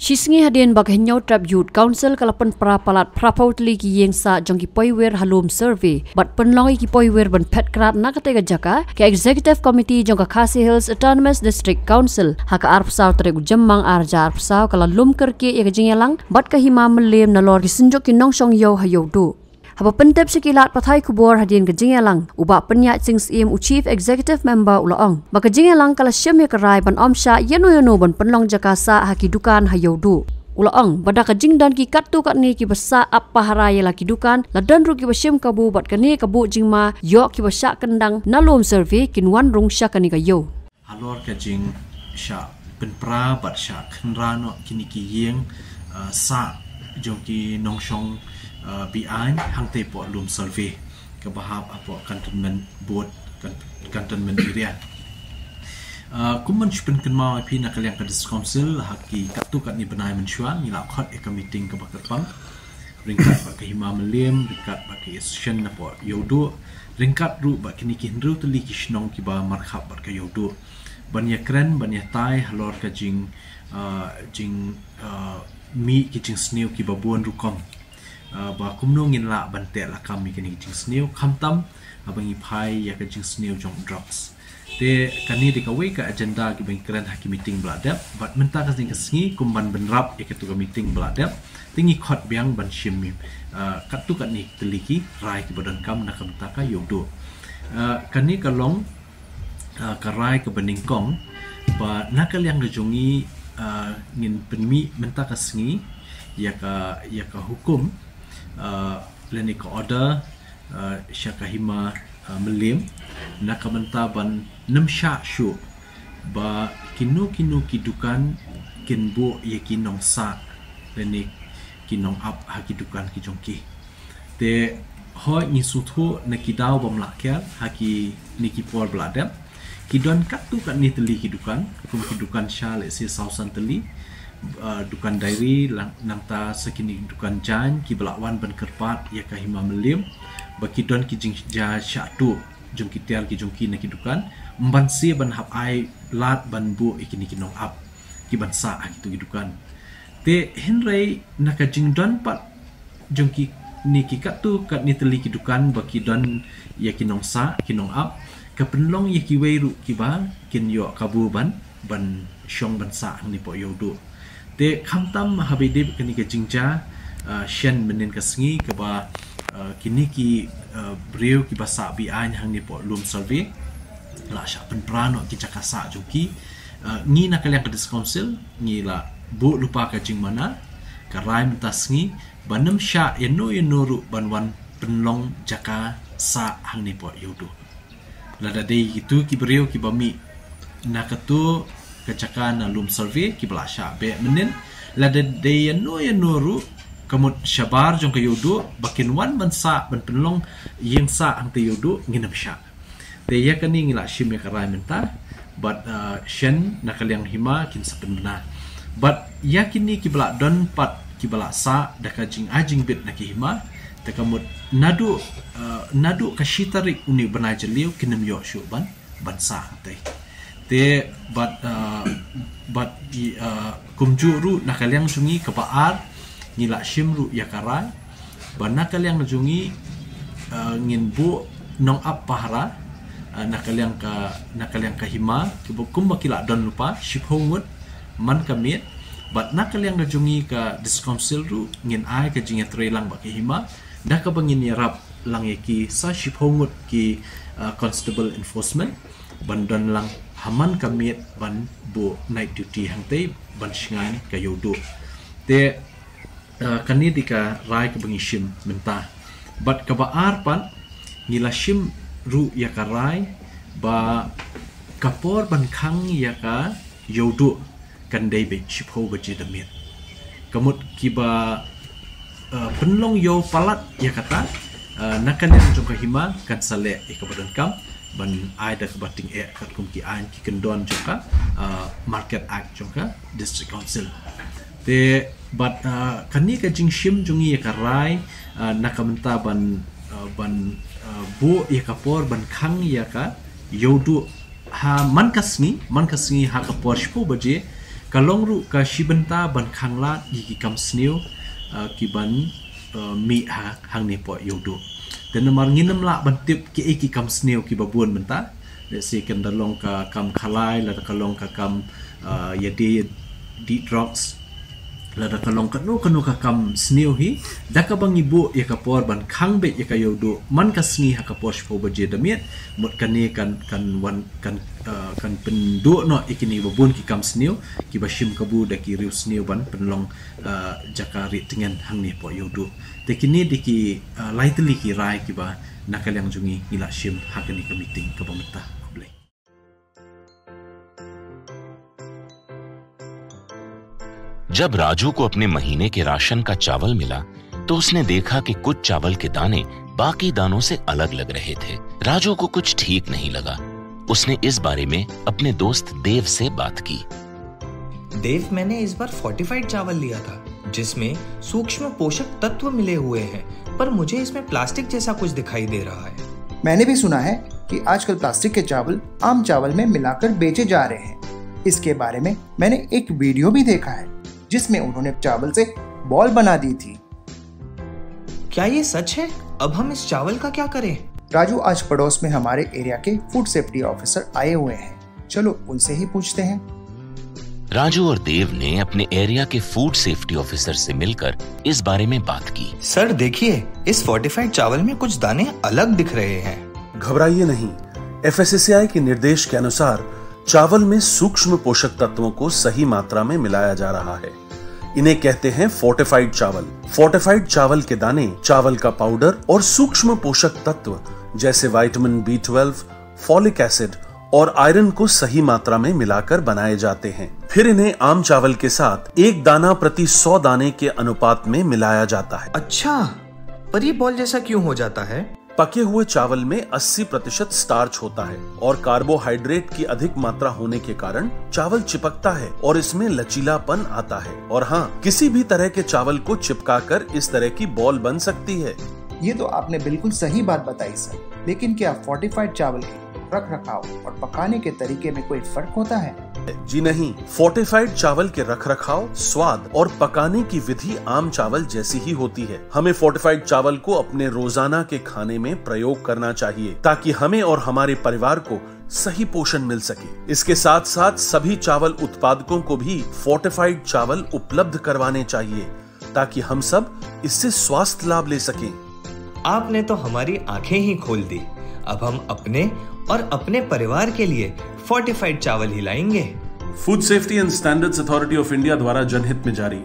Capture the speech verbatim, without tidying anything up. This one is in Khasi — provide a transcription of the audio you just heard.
Shisngi hadien ba ka Hynñiewtrep Youth Council ka la pynpra palat phra phew tylli ki ïing sah jong ki poiwir ha Lum Survey bad pynlong ïa ki poiwir ban phet krad na katei ka jaka, ka Executive Committee jong ka Khasi Hills Autonomous District Council ha ka arphew saw tarik u Jymmang arhajar arphew saw ka la lum kyrkieh ïa ka jingïalang bad ka Hima Mylliem nalor ki synjuk ki nongshong ïew ha Ïewduh. Haba pyntip sha ki lad pathai khubor hadien ka jingïalang, u Bah Pynïaid Sing Syiem, u Chief Executive Member, u la ong ba ka jingïalang ka la shim ïa ka rai ban ym shah ïano ïano ban pynlong jaka sah ha ki dukan ha Ïewduh. U la ong ba da ka jingdon ki katto katne kiba sah ap pahara ïa la ki dukan, la don ruh kiba shim kabu bad kane ka buh jingma ïoh kiba shah kyndang na Lum Survey kin wan rung sha kane ka ïew. Halor ka jingshah pynpra bad shah khynra noh kine ki ïing, uh, sah jong ki nongshong, uh, be-aiñ hangtei hapoh Lum Survey kaba hap hapoh Cantonment Board, Can-, Cantonment Area. Uh, kum ban shu pynkynmaw ïa phi, na ka liang ka District Council ha ki katto katne bnai mynshuwa ngi la khot ïa ka meeting kaba kyrpang ryngkat bad ka Hima Mylliem, ryngkat bad ka Association hapoh Ïewduh, ryngkat ruh bad kine ki hynriew tylli ki shnong kiba markhap bad ka Ïewduh, ban ïakren, ban ïatai halor ka jing, uh, jing, uh, mih ki jingsniew kiba bun rukom, uh, ba kumno ngin lah ban teh lakam ïa kine ki jingsniew, khamtam haba ngi phai ïa ka jingsniew jong drugs. Te kane dei kawei ka agenda kiba ngi kren ha ki meeting ba la dep, bad mynta ka sngi ka sngi kum ban bynrap ïa katu ka meeting ba la dep, te ngi khot biang ban shim, uh, katto katne tylli ki rai kiba donkam na ka bynta ka Ïewduh. Uh, kane ka long, uh, ka rai kaba nyngkong ba na ka liang ka jong ngi, uh, ngin pynmih mynta ka sngi ïa ka, ïa ka hukum, uh, lane ka order, uh, sha ka Hima, uh, Mylliem na ka bynta ban nym shah shuh ba kino kino ki dukan kin buh ïa ki nongsah lane ki nongap ha ki dukan ki jong ki. Te hooid ngi sngewthuh na ki daw bym lah kiar ha kine ki por ba la dep ki don katto katne tylli ki dukan, kum ki dukan sha lehse saw san tylli, uh, dukan diary, lang-, nangta sa kine dukan jaiñ kiba la wan ban kyrpad ïa ka Hima Mylliem ba ki don ki jingjia shah tuh jong ki tiar ki jong ki na ki dukan, ym banse ban hap ai lad ban buh ïa kine ki nongap ki ban sah ha kitu ki dukan. Te hynrei na ka jingdon pat jong kine ki katto katne tylli ki dukan ba ki don ïa ki nongsah, ki nongap, ka pynlong ïa kiwei ruh kiba kin ïoh kabu ban, ban shong ban sah hangne hapoh Ïewduh. Te khamtam haba ïadei bad kane ka jingjia, uh, shen mynnin ka sngi kaba, uh, kine ki, uh, briew kiba sah be-aiñ hangne hapoh Lum Survey la shah pynpra noh ki jaka sah jong ki, uh, ngi na ka liang ka District Council ngi la buh lypa ka jingmana, ka rai mynta sngi ba nym shah ïano ïano ruh ban wan pynlong jaka sah hangne hapoh Ïewduh. Lada dei kitu ki briew kiba mih na katu ka jaka na Lum Survey kiba la shah beh mynnin, lada dei ïano ïano ruh ka mut shabar jong ka Ïewduh ba kin wan ban sah ban pynlong ïing sah hangtei Ïewduh, ngin nym shah. Te ïa kane ngi la shim ïa ka rai mynta bad, uh, shen na ka liang Hima kin sa pynbna. Bad ïa kine kiba la don pat kiba la sah da ka jingai jingbit na ki Hima, te ka mut naduh, uh, naduh ka shi tarik une u bnai Jylliew kin nym ïoh shuh ban, ban sah hangtei. Te bad, uh, bad i, uh, kumjuh ruh na ka liang jong ngi kaba ar ngi la shim ruh ïa ka rai ba na ka liang jong ngi, uh, ngin buh nongap pahara, uh, na ka liang ka, na ka liang ka Hima kiba kumba ki la don lypa shiphew ngut man ka miet. Bad na ka liang ka jong ngi ka District Council ruh ngin ai ka jingïatreilang bad ka Hima da kaba ngin ïarap lang ïa ki sa shiphew ngut ki, uh, constable enforcement ban don lang ha man ka miet ban buh night duty hangtei ban shngaiñ ka Ïewduh. Te, uh, kane dei ka rai kaba ngi shim mynta. Bad kaba ar pat ngi la shim ruh ïa ka rai ba ka por ban khang ïa ka Ïewduh kan dei beit shiphew baje da miet. Ka mut kiba, uh, pynlong ïew palat ïa kata, uh, na ka liang jong ka Hima kan sa leh ïa kaba donkam ban ai da kaba tyngeh katkum ki aiñ ki kyndon jong ka, uh, Market Act jong ka District Council. Te bad, uh, kane ka jingshim jong ngi ïa ka rai, uh, na ka bynta ban, uh, ban, uh, buh ïa ka por ban khang ïa ka Ïewduh ha man ka sngi, man ka sngi ha ka por shiphew baje Ka long ruh ka shi bynta ban khanglad ïa ki kam sniew, uh, ki ban uh, mih ha hangne poh Ïewduh. Te namar ngin ym lah ban tip ki ei ki kam sniew kiba bun mynta. Let's say kan da long ka kam khalai, lada ka long ka kam uh, ïadei dih drugs, lada ka long kano kano ka kam sniew hi, da kaba ngi buh ïa ka por ban khang beit ïa ka Ïewduh man ka sngi ha ka por shiphew baje da miet, mut kane kan kan wan kan uh, kan pynduh noh ïa kine ba bun ki kam sniew kiba shim kabu da ki riew sniew ban pynlong uh, jaka rieh tngen hangne poh Ïewduh. Te kine dei ki uh, lai tylli ki rai kiba na ka liang jong ngi ngi la shim ha kane ka meeting kaba mynta. Khublei. जब राजू को अपने महीने के राशन का चावल मिला, तो उसने देखा कि कुछ चावल के दाने बाकी दानों से अलग लग रहे थे। राजू को कुछ ठीक नहीं लगा। उसने इस बारे में अपने दोस्त देव से बात की। देव, मैंने इस बार फोर्टिफाइड चावल लिया था, जिसमें सूक्ष्म पोषक तत्व मिले हुए हैं, पर मुझे इसमें प्लास्टिक जैसा कुछ दिखाई दे रहा है। मैंने भी सुना है कि आजकल प्लास्टिक के चावल आम चावल में मिलाकर बेचे जा रहे हैं। इसके बारे में मैंने एक वीडियो भी देखा है, जिसमें उन्होंने चावल से बॉल बना दी थी। क्या ये सच है? अब हम इस चावल का क्या करें? राजू, आज पड़ोस में हमारे एरिया के फूड सेफ्टी ऑफिसर आए हुए हैं, चलो उनसे ही पूछते हैं। राजू और देव ने अपने एरिया के फूड सेफ्टी ऑफिसर से मिलकर इस बारे में बात की। सर, देखिए, इस फोर्टिफाइड चावल में कुछ दाने अलग दिख रहे हैं। घबराइए नहीं, एफएसएसएआई के निर्देश के अनुसार चावल में सूक्ष्म पोषक तत्वों को सही मात्रा में मिलाया जा रहा है। इन्हें कहते हैं फोर्टिफाइड चावल। फोर्टिफाइड चावल के दाने, चावल का पाउडर और सूक्ष्म पोषक तत्व जैसे vitamin B twelve, folic acid और आयरन को सही मात्रा में मिलाकर बनाए जाते हैं। फिर इन्हें आम चावल के साथ एक दाना प्रति सौ दाने के अनुपात में मिलाया जाता है। अच्छा, पर ये बॉल जैसा क्यों हो जाता है? पके हुए चावल में अस्सी प्रतिशत स्टार्च होता है और कार्बोहाइड्रेट की अधिक मात्रा होने के कारण चावल चिपकता है और इसमें लचीलापन आता है। और हाँ, किसी भी तरह के चावल को चिपकाकर इस तरह की बॉल बन सकती है। ये तो आपने बिल्कुल सही बात बताई सर, लेकिन क्या फोर्टिफाइड चावल के रख रखाव और पकाने के तरीके में कोई फर्क होता है? जी नहीं, फोर्टिफाइड चावल के रखरखाव, स्वाद और पकाने की विधि आम चावल जैसी ही होती है। हमें फोर्टिफाइड चावल को अपने रोजाना के खाने में प्रयोग करना चाहिए, ताकि हमें और हमारे परिवार को सही पोषण मिल सके। इसके साथ साथ सभी चावल उत्पादकों को भी फोर्टिफाइड चावल उपलब्ध करवाने चाहिए, ताकि हम सब इससे स्वास्थ्य लाभ ले सकें। आपने तो हमारी आंखें ही खोल दी। अब हम अपने और अपने परिवार के लिए फोर्टिफाइड चावल ही लाएंगे। Food Safety and Standards Authority of India द्वारा जनहित में जारी।